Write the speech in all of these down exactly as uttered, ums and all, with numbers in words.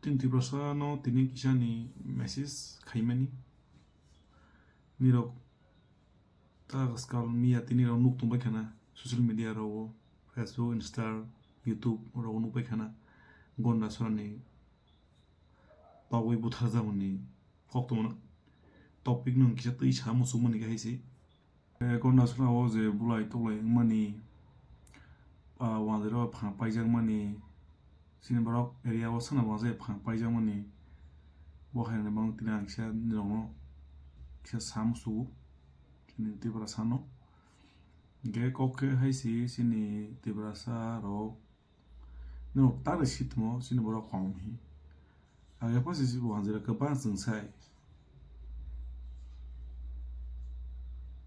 Chini Tiprasa no tini kisa ni message khaimani. Nirok ta ajkal miya tini rok nuk tongbai khana social media rogo, Facebook, Insta, YouTube rogo nukbai khana Gonda Sora ni togwi butharjakmani koktwma topic no kisa twi sa muchungmani khe hai se. Eh, Gonda Sora o je bulai toklai wngmani, ah, wanjwi rok phang paijakmani, chini borok area o sana bangsa phang paijakmani, bo hai rokni bagwi tini ang kisa nirokno kisa sa muchungo, chini Tiprasa no. Hingke kok khe hai se chini Tiprasa rok. Nwng ta rwisi tongmo chini borok kong hi. Age pha se wanjwi rok kwbang chwng sai.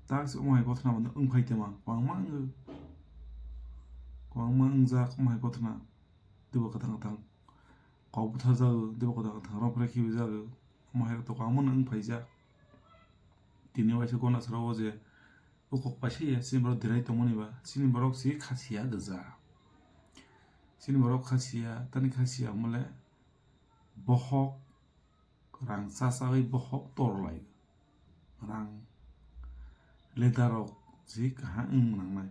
Tak se omo hai gotna mano wng phai tongma kwbangma wngwi. Kwbangma wngjak omo hai gotna. Teibo kwthang kwthang kok butharjago, teibo kwthang kwthang rok phre khibijago. Omo hai rok to kwbangma wng phaijak. Tini waisa Gonda Sora o je o kok paisa ya, chini borok derai tongmani ba, chini borok si kha siya gwja. Chini borok kha siya, tani kha siya wngmale bohok rang cha chawi bohok torlai. Rang leader rok si kaham wng nangnai.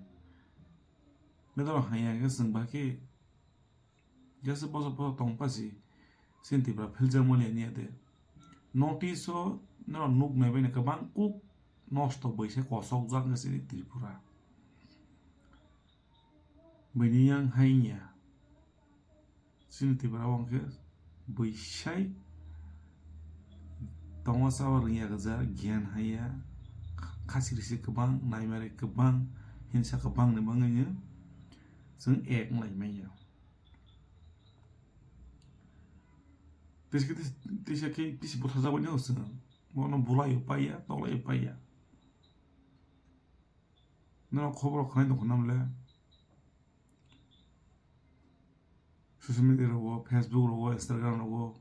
Leader rok haiya khe chwng bahai khe Jesa boso boso tong pasi chini Tripura philjakmani niya de. Notice o norok nuknai bai kwbang kuk nosto bai se kosokjak wngkha chini Tripura. Bini yang hai ya. Chini Tripura o hwnkhe bai sai tongma chaba rwngya kwja, giyan hai ya, khasi risi kwbang, naimari kwbang, hinsa kwbang ni bagwi no chwng ek wng lai manya. Tisa khe, tisa khe bisi butharjak bai no chwng. Bono bulaio paiya, toklaio paiya. Norok khobor khnai tongkha namle? Social media rogo, Facebook rogo, Instagram rogo,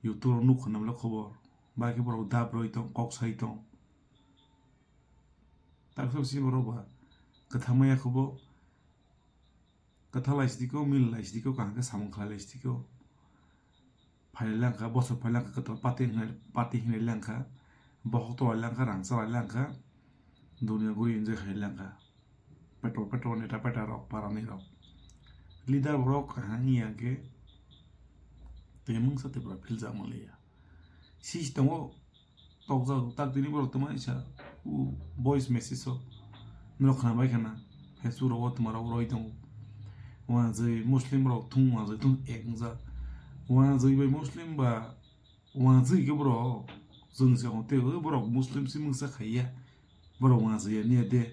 YouTube rogo nukha namle khobor. Bai khe borok dap roi tong, kok sai tong. Taksa bisi borok ba kwthang maya khubo. Kwtha lai sidi ko, mil lai sidi ko, kaham khe samung khlai lai sidi ko. Phai lai langkha, bosor phai langkha, kwtal party hinai, party hinai langkha, bohok to lai langkha, rang cha lai langkha, dunia guri enjoy khai langkha. Petrol, petrol, neta, peta rok, para ni rok. Leader borok kaham hiya khe, tei mungsa tei borok philja maliya. Sis tongo, tokjak tak tini borok tongma isa, u voice message o norok khna bai khna, Facebook rogo tongma rok roi tongo. Wanjwi Muslim rok thung, wanjwi thung ek wngjak. Wanjwi bai Muslim ba wanjwi khe borok, chwng se hwn tei borok Muslim si mungsa khaiya, borok wanjwi ya niya de.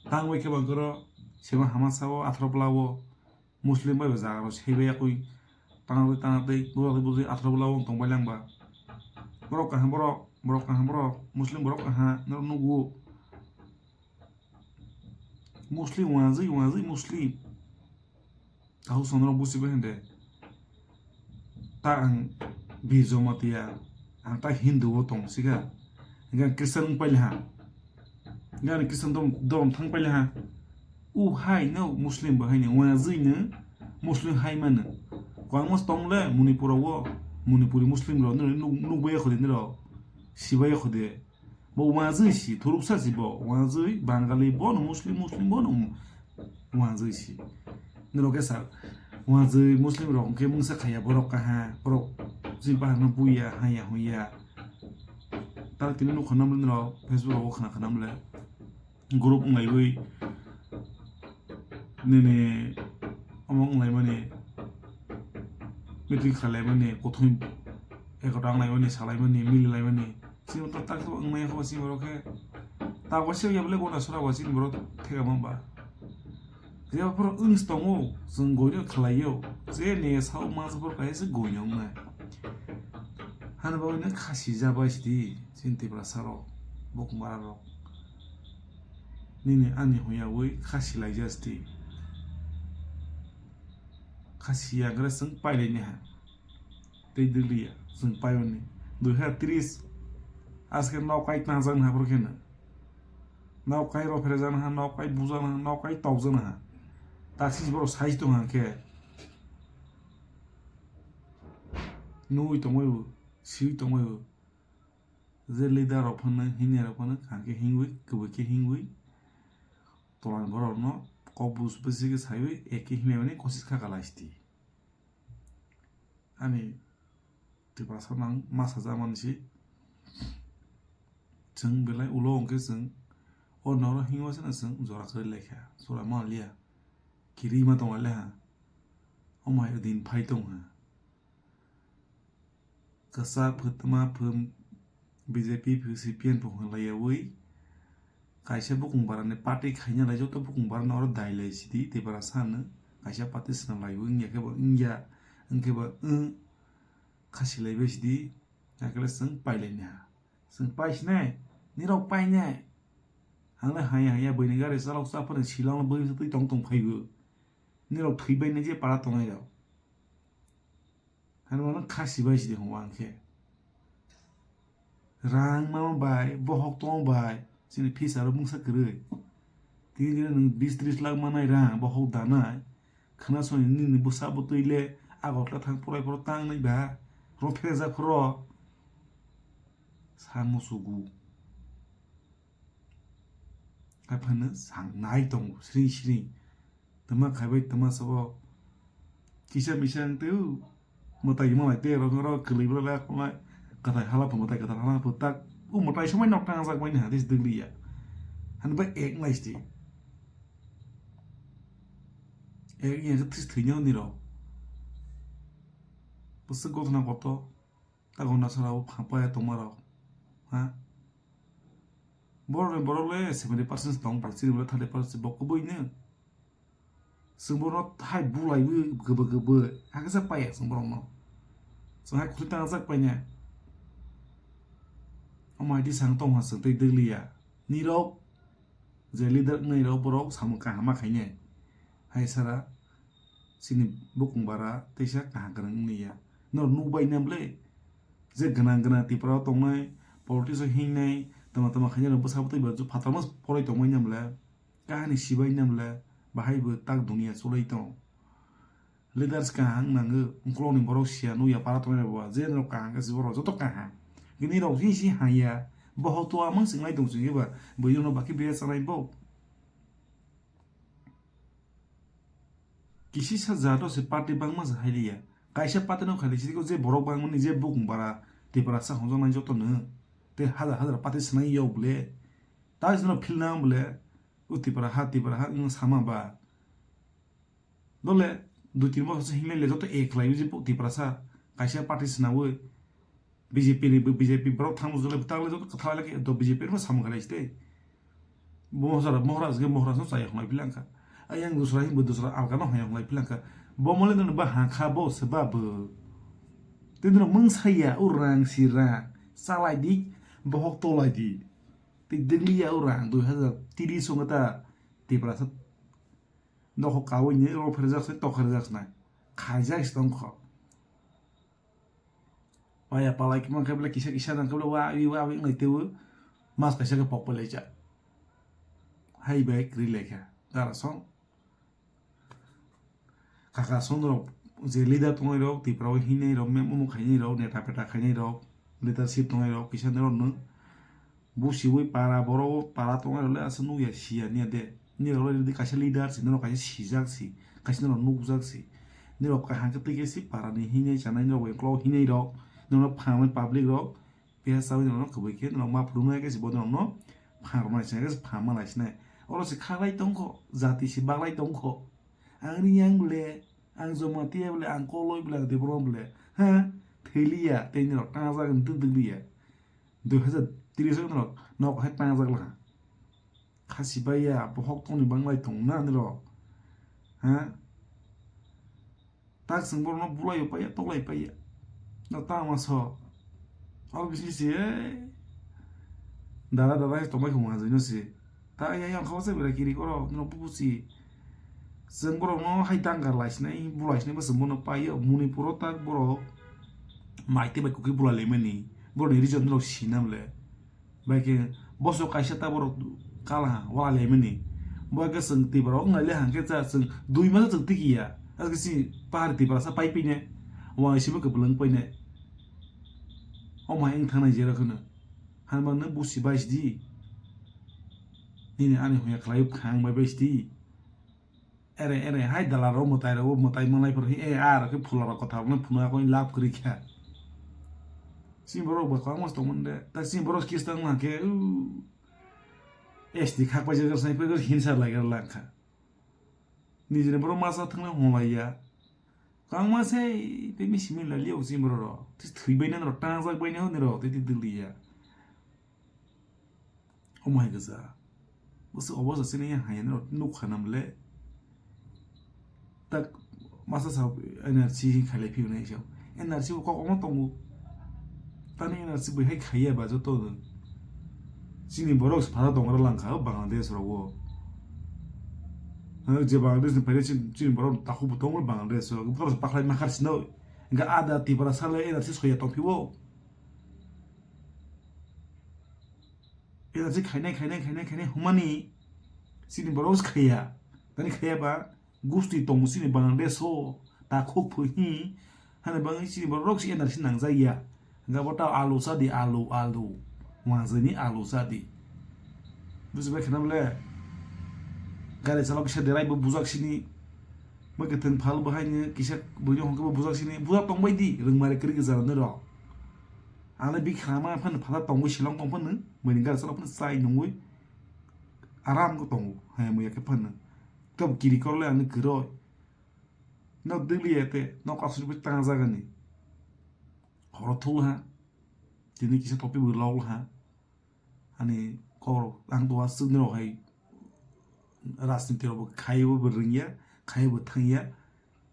Tang bai khe bang koro sema hama sao athro pla o. Muslim bai bo jaga rok saibai yakui tangtwi tangtwi bujatwi bujatwi athro bwla o tongbai lang ba. Borok kaham borok, borok kaham borok, Muslim borok kaham norok nugo. Muslim wanjwi wanjwi Muslim. Tahu sono rok busi bai hande. Ta ang Bir Jamatia, ang ta Hindu o tong sika. Hingke ang Christian wng paili ha. Hingke ang Christian dom, dom thang paili ha. U hai no Muslim bo hai ni, wanjwi no Muslim hai mano. Kwbangma tong le Manipur o, Manipuri Muslim rok no nuk, nuk bai khode niro. Sibai khode. Bo wanjwi si, thuruksa si bo, wanjwi Bangali bo no Muslim, Muslim bo no wanjwi si. Norok khe sa, wanjwi Muslim rok hwnkhe mungsa khaiya, borok kaha, borok chini bahar no buya, haya, huya. Tar tini nukha namle norok Facebook rogo khna khna mle. Group wng laiwi nini omo wng laimani, meeting khlai laimani, kuthum ekota wng laimani, sa laimani, mili laimani. Chini tak tak wng maya khe chini borok khe. Ta waisa ya bole gona sora wa chini borok thega mamba. Jeba phoro wng tongo, chwng goino khlaio. Je ne sao mas borok kaisa goino wngnai. Hano bagwi nang khasi jabai sidi, chini Tiprasa rok, bokmara rok. Nini ani hoya wi khasi laija sidi. Khasi yagra chwng pailai ni ha. Tei diliya, chwng paio ni. Dui hazar tris, aske nok kai tnajak na ha borok khe na. Nok kai rok pherejak na ha, nok kai bujak na ha, nok kai tokjak na ha. Taksi borok sai tong ha khe. Nugwi tongmaibo, siwi tongmaibo. Je leader rok phano, hini rok phano, kaham khe hingwi, kwbwi khe hingwi, tola ni borok no kok bus bisi khe saiwi, ek khe himya mani kosis kha ka laisti. Ani Tiprasa nang ma sajak mani si. Chwng belai ulo hwnkhe chwng o noro himma se chwng jora kwrwi lai kha. Jora ma liya. Kiri ma tong lai ha. O mai o din phai tong ha. Kwchak phu tma phu B J P phu C P M phu hwnlaiyawi kaisa bukung barani party khaina lai joto bukung barani oro dai lai sidi Tiprasa no kaisa party swnam laiwi wngya khe bo wngya wngkhe bo wng kha silai bai sidi hakhe le chwng pai lai ni ha chwng pai sinai nirok pai nai hangle haya haya buini gari chalok cha phano silong bui twi tong tong phaibo nirok thwi bai nai je para tongnai rok. Hano ano khasi bai sidi hwnba hwnkhe. Rang mano bai, bohok tongo bai, chini pisa ro mungsa kwrwi. Tini dino nwng bis tris lakh manai rang, bohok danai. Khwna soni nini bwsa bwtwi le Agartala thang porai phoro tangnai ba. Ro pherejak phoro. Sa musugo. Hai phano sang nai tongo, sring sring. Tama khaibai tama sabo. Kisa misa ang teu. Mwtai ma lai te rok rok kwlwi bro la khlai. Kathai hala pho mwtai kathar hala pho tak. U mwtai somai nok tang jak bai ni hadis dwgli ya. Han ba ek nai sti. Ek ya this thwi nyo ni rok. Bwswk gotna koto. Tago nasara o pha paya tongma rok. Ha? Borok ni borok le seventy percent tong pal chini bole thirty percent bo kubui no. Chwng bono hai bulai wi gubui gubui. Hakhe sa paya chwng borok no. Chwng hai khuri tang jak paina. Omo hai di sang tong ha chwng tei dwgli ya. Nirok je leader wngnai rok borok samung kaham ma khainai. Hai sara. Chini bukung bara teisa kaham kwrwng wngya. Norok nukbai na bwle? Je gwnang gwnang Tripura o tongnai, politics o hingnai, tama tama khainai rok bwsa bwtwi ba phataro ma porai tongmani bwle? Kahani sibai na bwle? Bahai bo tak dunia cholai tong. Leaders kaham nango, ukolog ni borok siya nukya para tongnai rok ba, je norok kaham khe se borok joto kaham. Nini rok jin si hanya, bohok tua mang singlai tong sing ba, bwrwi rok no bakhe bia chanai bo. Kisisa jato se party bangma se hai liya. Kaisa party no khali siko je borok bangmani je bukung bara Tiprasa hwnjaknai joto no. Te hajar hajar party swnai yok bwle. Ta jino philna bwle. O Tipra ha, Tipra ha, wng sama ba. Dole, dui tin bosor se hinglai le joto ek lai je Tiprasa kaisa party swnawi. B J P ni, B J P borok thang bujole, bwtang le joto kwthar le do B J P no samung khalai site. Mohra, mohra asge mohra so chaya hwnai philangkha. Ayang dusra hin bo dusra alka no haya hwnai philangkha. Bo mole no ba ha kha bo se ba bo. Tei no mung saya u rang si rang. Salai di, bohok tolai di. Tei degli ya u rang dui hazar tris songo ta Tiprasa. Nokho kawi ni ro pherjak se tok pherjak nai. Khaijak se tong kho. Paya palai khe mankhe bwle kisa kisa nang khe bwle wa wi wa wi wngnai teibo mas kaisa khe pok pai lai cha. Hai bai kwrwi lai kha dara song. Kaka song rok je leader tongnai rok Tripura o hinai rok mem omo khainai rok neta peta khainai rok leadership tongnai rok kisa norok no. Busiwi para borok o para tongnai rok le aswk nukya siya niya de. Nirok le rwdi kaisa leader si, norok kaisa sijak si, kaisa norok nukjak si. Nirok kaham khe twi khe si para ni hinwi chanai, nirok bai ukolog hinwi rok, norok phangnai public rok, piya chawi norok kwbwi khe norok ma phunuknai khe si bo norok no phan rwnai sinai khe si phan manai sinai. Oro si khaklai tongkho, jati si baklai tongkho. Ang riyang bole, ang Jamatia bole, ang Koloi bole, ang Debbarma bole. Ha? Theliya, tei nirok tangjak ni twdwk liya. Dui hazar tris o norok nok hai tangjak laha. Khasi baiya, bohok tongni banglai tong na nirok. Ha? Tak chwng borokno bulai paiya, toklai paiya. No tama so. Oro bisi si, eh. Dada, dada, tongbai khumha jai no si. Ta ya, ya, khawa se bera kiri koro, no pupu si. Chwng borokno hai danga lai sinai, bulai sinai, bo chwng bono paiyo. Manipur o tak borok. Mai tei bai kuki bulai laimani. Borokni region rok sinam le. Bai khe bosok kaisa ta borok kala ha, wala laimani. Bo khe chwng Tripura wng lai le hang khe cha chwng dui masa chwng tiki ya. Aske si pahar Tripura sa pai pine. Wang simi kwplwng paine. Omo hai wng thangnai jera kheno. Hanma nw busi bai sidi. Nini ani hoya khlai khang bai bai sidi. Ere, ere, hai dala rok mwtai rok, mwtai manlai phor, e, a rok khe phula rok kwthar no phunuk, ako love kwrwi kha. Chini borok ba kwbangma tongmani de. Ta chini borok kis tang ma khe, u, S T khak pai jagar sai pai hinsa lai gar lang kha. Nijini borok masa thangna honlai ya. Kwbangma se tei mi simi lai liya chini borok rok. Tis thwi bai nang rok, tangjak bai nang rok, tei twi dili ya. Omo hai kwsa. Bwswk obo sa chini yang hai nw nuk kha nam le. Tak masa sa N R C khailai phiyo nai sa. N R C bo kok omo tongo. Tani N R C bai hai khaiya ba joto nw. Chini borok se phara tongra lang kha Bangladesh rogo. Ha, je Bangladesh ni phaile chini, chini borok takhuk bo tongo Bangladesh rogo. Borok se pakhlai ma khar sino. Ga ada Tiprasa le N R C soya tong phibo. Elachi khainai, khainai, khainai, khainai humani chini borok se khaiya. Tani khaiya ba gusti tongo chini Bangladesh o, ta khuk phui hi. Hani bangwi chini borok se N R C nangjak ya. Hingke bo ta alu sadi, alu, alu. Wangjaini alu sadi. Bujibai khana bole? Gari chalok kisa derai bo bujak sini. Bo ketheng phal bo haini kisa buino hongke bo bujak sini. Bujak tongbai di, rwngmari kwrwi gwnang rok. Ang le bikhrama phano phatha tongwi silong tong phano, mani gari chalo phano chai nungwi aram khe tongo, hai muya khe phano. Tab kiri korle ani kwrwi. No dili ete, no kasuri bo tang jagani. Horo thul ha. Tini kisa topi bo lol ha. Ani kok ang to aswk ni rok hai rajniti rok bo khai bo bo rwngya, khai bo thangya,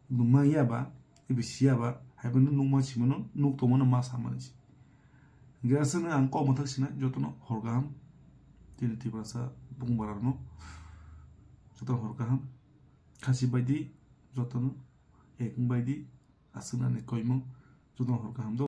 bo manya ba, ibo siya ba, hai bo nukma simono, nuk tongmano ma samani se. Hingke aswkno ang kok mwthak sinai jotono hor kaham, tini Tiprasa bung bara rokno jotono hor kaham, khasi baidi jotono ek wng baidi aswkno ani koimung jotono hor kaham do.